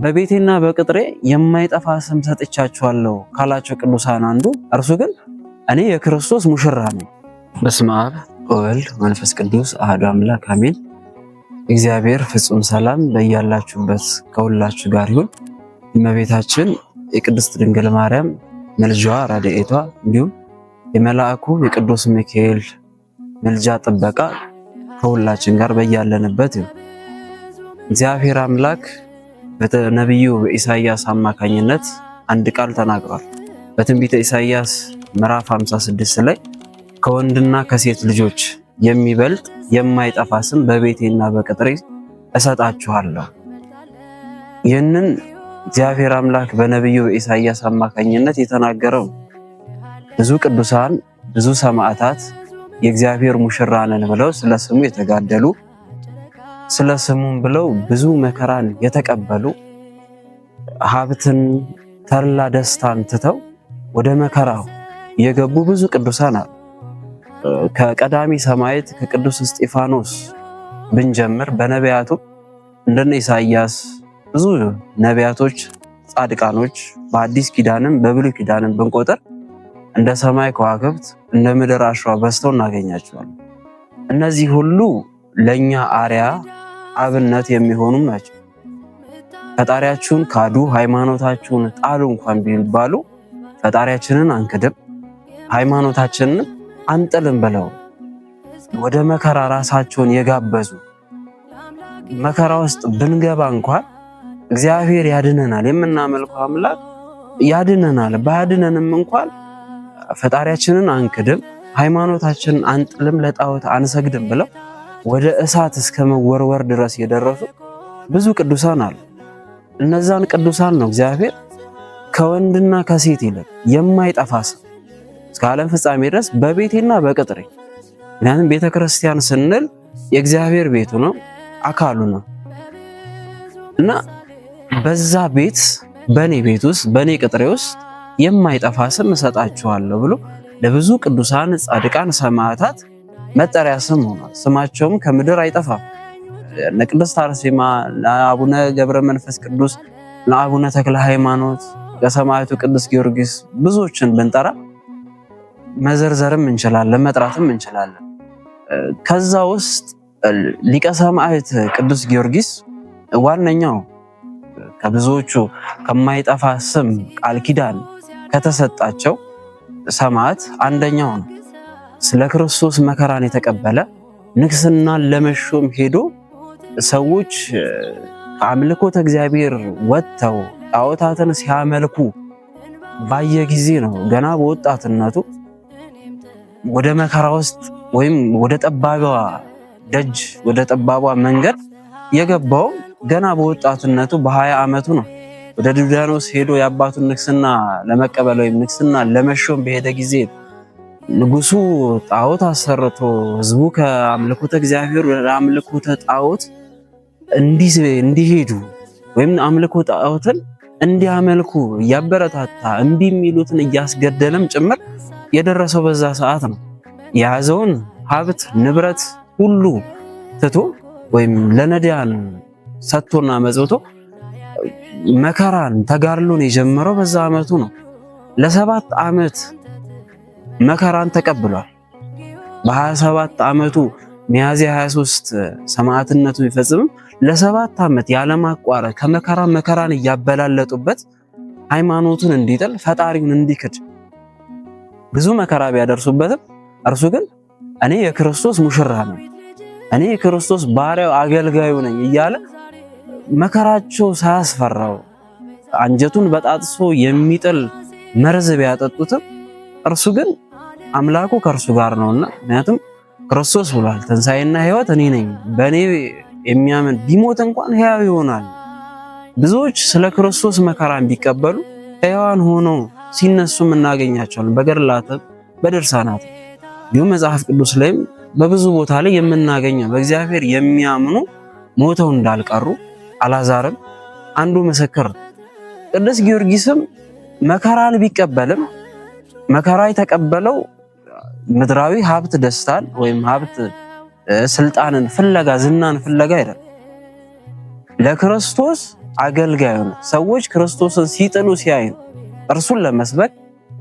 በቤቴና በቅጥሬ የማይጠፋ ስም ሰጥቻችኋለሁ ካላቸው ቅዱሳን አንዱ እርሱ ግን እኔ የክርስቶስ ሙሽራ ነኝ። በስመ አብ ወወልድ መንፈስ ቅዱስ አሐዱ አምላክ አሜን። እግዚአብሔር ፍጹም ሰላም በያላችሁበት ከሁላችሁ ጋር ይሁን። እመቤታችን የቅድስት ድንግል ማርያም ምልጃዋ ረድኤቷ እንዲሁም የመልአኩ የቅዱስ ሚካኤል ምልጃ ጥበቃ ከሁላችን ጋር በያለንበት ይሁን። እግዚአብሔር አምላክ በነቢዩ በኢሳይያስ አማካኝነት አንድ ቃል ተናግሯል። በትንቢተ ኢሳይያስ ምዕራፍ 56 ላይ ከወንድና ከሴት ልጆች የሚበልጥ የማይጠፋ ስም በቤቴና በቅጥሬ እሰጣችኋለሁ። ይህንን እግዚአብሔር አምላክ በነቢዩ በኢሳይያስ አማካኝነት የተናገረው ብዙ ቅዱሳን ብዙ ሰማዕታት የእግዚአብሔር ሙሽራ ነን ብለው ስለ ስሙ የተጋደሉ፣ ስለ ስሙም ብለው ብዙ መከራን የተቀበሉ፣ ሀብትን ተድላ ደስታን ትተው ወደ መከራው የገቡ ብዙ ቅዱሳን አሉ። ከቀዳሚ ሰማዕት ከቅዱስ እስጢፋኖስ ብንጀምር በነቢያቱ እንደነ ኢሳይያስ ብዙ ነቢያቶች፣ ጻድቃኖች በአዲስ ኪዳንም በብሉይ ኪዳንም ብንቆጥር እንደ ሰማይ ከዋክብት እንደ ምድር አሸዋ በዝተው እናገኛቸዋለን። እነዚህ ሁሉ ለኛ አርያ አብነት የሚሆኑም ናቸው። ፈጣሪያችሁን ካዱ፣ ሃይማኖታችሁን ጣሉ እንኳን ቢባሉ ፈጣሪያችንን አንክድም፣ ሃይማኖታችንን አንጥልም ብለው ወደ መከራ ራሳቸውን የጋበዙ፣ መከራ ውስጥ ብንገባ እንኳን እግዚአብሔር ያድነናል፣ የምናመልከው አምላክ ያድነናል፣ ባያድነንም እንኳን ፈጣሪያችንን አንክድም፣ ሃይማኖታችንን አንጥልም፣ ለጣዖት አንሰግድም ብለው ወደ እሳት እስከ መወርወር ድረስ የደረሱ ብዙ ቅዱሳን አሉ። እነዛን ቅዱሳን ነው እግዚአብሔር ከወንድና ከሴት ይልቅ የማይጠፋ ስም እስከ ዓለም ፍጻሜ ድረስ በቤቴና በቅጥሬ። ምክንያቱም ቤተክርስቲያን ስንል የእግዚአብሔር ቤቱ ነው፣ አካሉ ነው እና በዛ ቤት በኔ ቤት ውስጥ በኔ ቅጥሬ ውስጥ የማይጠፋ ስም እሰጣችኋለሁ ብሎ ለብዙ ቅዱሳን ጻድቃን ሰማዕታት መጠሪያ ስም ሆኗል። ስማቸውም ከምድር አይጠፋም። እነ ቅድስት አርሴማ፣ ለአቡነ ገብረ መንፈስ ቅዱስ፣ ለአቡነ ተክለ ሃይማኖት፣ ለሰማዕቱ ቅዱስ ጊዮርጊስ ብዙዎችን ብንጠራ መዘርዘርም እንችላለን፣ መጥራትም እንችላለን። ከዛ ውስጥ ሊቀ ሰማዕት ቅዱስ ጊዮርጊስ ዋነኛው ከብዙዎቹ ከማይጠፋ ስም ቃል ኪዳን ከተሰጣቸው ሰማዕት አንደኛው ነው። ስለ ክርስቶስ መከራን የተቀበለ፣ ንግስናን ለመሾም ሄዶ ሰዎች ከአምልኮተ እግዚአብሔር ወጥተው ጣዖታትን ሲያመልኩ ባየ ጊዜ ነው ገና በወጣትነቱ ወደ መከራ ውስጥ ወይም ወደ ጠባቧ ደጅ ወደ ጠባቧ መንገድ የገባው። ገና በወጣትነቱ በ20 ዓመቱ ነው። ወደ ዱዳኖስ ሄዶ የአባቱን ንግስና ለመቀበል ወይም ንግስና ለመሾም በሄደ ጊዜ ንጉሱ ጣዖት አሰርቶ ህዝቡ ከአምልኮተ እግዚአብሔር ወደ አምልኮተ ጣዖት እንዲሄዱ ወይም አምልኮ ጣዖትን እንዲያመልኩ እያበረታታ እምቢ የሚሉትን እያስገደለም ጭምር የደረሰው በዛ ሰዓት ነው። የያዘውን ሀብት ንብረት ሁሉ ትቶ ወይም ለነዳያን ሰጥቶና መጽውቶ መከራን ተጋድሎን የጀመረው በዛ ዓመቱ ነው። ለ7 ዓመት መከራን ተቀብሏል። በ27 ዓመቱ ሚያዝያ 23 ሰማዕትነቱ ቢፈጽምም ለ7 ዓመት ያለማቋረጥ ከመከራ መከራን እያበላለጡበት ሃይማኖቱን እንዲጥል ፈጣሪውን እንዲክድ ብዙ መከራ ቢያደርሱበትም እርሱ ግን እኔ የክርስቶስ ሙሽራ ነኝ፣ እኔ የክርስቶስ ባሪያው አገልጋዩ ነኝ እያለ መከራቸው ሳያስፈራው አንጀቱን በጣጥሶ የሚጥል መርዝ ቢያጠጡትም እርሱ ግን አምላኩ ከእርሱ ጋር ነውና፣ ምክንያቱም ክርስቶስ ብሏል፣ ትንሣኤና ሕይወት እኔ ነኝ፣ በእኔ የሚያምን ቢሞት እንኳን ሕያው ይሆናል። ብዙዎች ስለ ክርስቶስ መከራን ቢቀበሉ ሕያዋን ሆነው ሲነሱም እናገኛቸዋለን። በገድላትም በድርሳናት እንዲሁም መጽሐፍ ቅዱስ ላይም በብዙ ቦታ ላይ የምናገኘው በእግዚአብሔር የሚያምኑ ሞተው እንዳልቀሩ አላዛርም አንዱ ምስክር። ቅዱስ ጊዮርጊስም መከራን ቢቀበልም መከራ የተቀበለው ምድራዊ ሀብት ደስታን ወይም ሀብት ስልጣንን ፍለጋ ዝናን ፍለጋ አይደለም። ለክርስቶስ አገልጋዩ ነው። ሰዎች ክርስቶስን ሲጥሉ ሲያዩ እርሱን ለመስበክ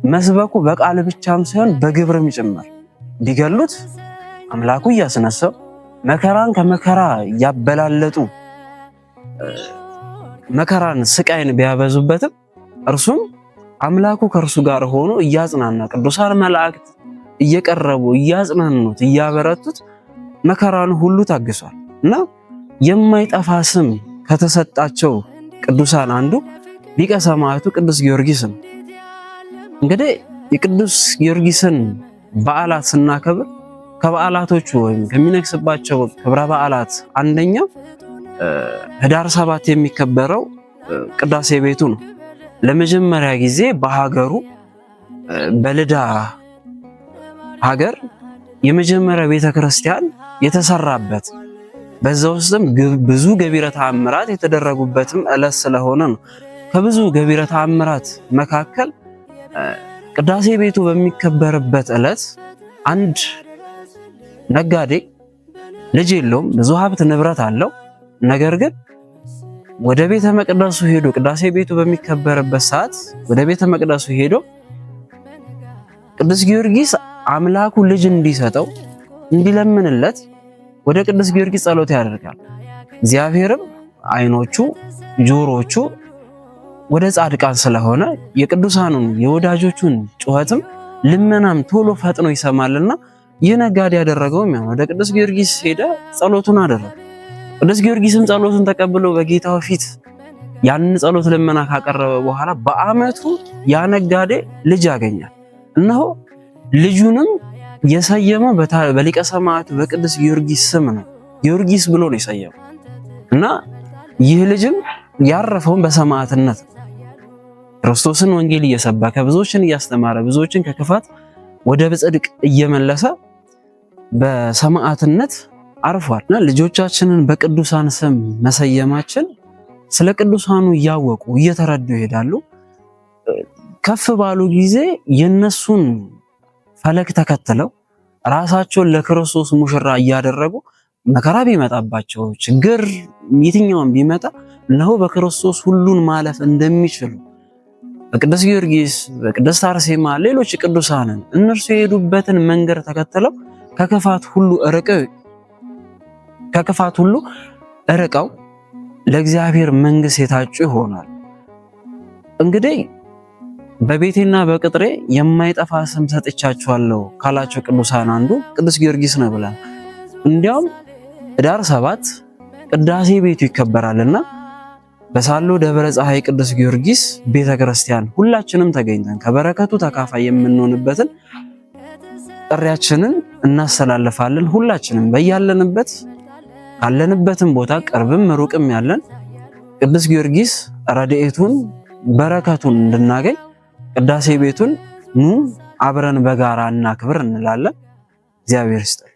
መስበኩ በቃል ብቻም ሳይሆን በግብርም ጭምር ቢገሉት አምላኩ እያስነሳው መከራን ከመከራ እያበላለጡ መከራን ስቃይን ቢያበዙበትም እርሱም አምላኩ ከእርሱ ጋር ሆኖ እያጽናና ቅዱሳን መላእክት እየቀረቡ እያጽናኑት እያበረቱት መከራን ሁሉ ታግሷል እና የማይጠፋ ስም ከተሰጣቸው ቅዱሳን አንዱ ሊቀ ሰማዕቱ ቅዱስ ጊዮርጊስ ነው። እንግዲህ የቅዱስ ጊዮርጊስን በዓላት ስናከብር ከበዓላቶቹ ወይም ከሚነግስባቸው ክብረ በዓላት አንደኛው ህዳር 7 የሚከበረው ቅዳሴ ቤቱ ነው። ለመጀመሪያ ጊዜ በሀገሩ በልዳ ሀገር የመጀመሪያ ቤተክርስቲያን የተሰራበት በዛ ውስጥም ብዙ ገቢረ ተአምራት የተደረጉበትም ዕለት ስለሆነ ነው። ከብዙ ገቢረ ተአምራት መካከል ቅዳሴ ቤቱ በሚከበርበት ዕለት አንድ ነጋዴ ልጅ የለውም፣ ብዙ ሀብት ንብረት አለው። ነገር ግን ወደ ቤተ መቅደሱ ሄዶ ቅዳሴ ቤቱ በሚከበርበት ሰዓት ወደ ቤተ መቅደሱ ሄዶ ቅዱስ ጊዮርጊስ አምላኩ ልጅ እንዲሰጠው እንዲለምንለት ወደ ቅዱስ ጊዮርጊስ ጸሎት ያደርጋል። እግዚአብሔርም ዓይኖቹ ጆሮቹ ወደ ጻድቃን ስለሆነ የቅዱሳኑን የወዳጆቹን ጩኸትም ልመናም ቶሎ ፈጥኖ ይሰማልና ይህ ነጋዴ ያደረገውም ያው ወደ ቅዱስ ጊዮርጊስ ሄደ፣ ጸሎቱን አደረገ። ቅዱስ ጊዮርጊስም ጸሎቱን ተቀብሎ በጌታው ፊት ያንን ጸሎት ልመና ካቀረበ በኋላ በዓመቱ ያ ነጋዴ ልጅ ያገኛል። እነሆ ልጁንም የሰየመው በሊቀ ሰማዕቱ በቅዱስ ጊዮርጊስ ስም ነው። ጊዮርጊስ ብሎ ነው የሰየመው እና ይህ ልጅም ያረፈውን በሰማዕትነት ክርስቶስን ወንጌል እየሰበከ ብዙዎችን እያስተማረ ብዙዎችን ከክፋት ወደ ጽድቅ እየመለሰ በሰማዕትነት አርፏል። እና ልጆቻችንን በቅዱሳን ስም መሰየማችን ስለ ቅዱሳኑ እያወቁ እየተረዱ ይሄዳሉ። ከፍ ባሉ ጊዜ የነሱን ፈለግ ተከትለው ራሳቸውን ለክርስቶስ ሙሽራ እያደረጉ መከራ ቢመጣባቸው ችግር የትኛውም ቢመጣ እነሆ በክርስቶስ ሁሉን ማለፍ እንደሚችሉ በቅዱስ ጊዮርጊስ፣ በቅድስት አርሴማ፣ ሌሎች ቅዱሳንን እነርሱ የሄዱበትን መንገድ ተከትለው ከክፋት ሁሉ እርቀው ለእግዚአብሔር መንግሥት የታጩ ይሆናል። እንግዲህ በቤቴና በቅጥሬ የማይጠፋ ስም ሰጥቻችኋለሁ ካላቸው ቅዱሳን አንዱ ቅዱስ ጊዮርጊስ ነው ብለናል። እንዲያውም ህዳር 7 ቅዳሴ ቤቱ ይከበራልና በሳሎ ደብረ ፀሐይ ቅዱስ ጊዮርጊስ ቤተክርስቲያን ሁላችንም ተገኝተን ከበረከቱ ተካፋይ የምንሆንበትን ጥሪያችንን እናስተላልፋለን። ሁላችንም በያለንበት ካለንበትም ቦታ ቅርብም ሩቅም ያለን ቅዱስ ጊዮርጊስ ረድኤቱን በረከቱን እንድናገኝ ቅዳሴ ቤቱን ኑ አብረን በጋራ እናክብር እንላለን። እግዚአብሔር ይስጥልን።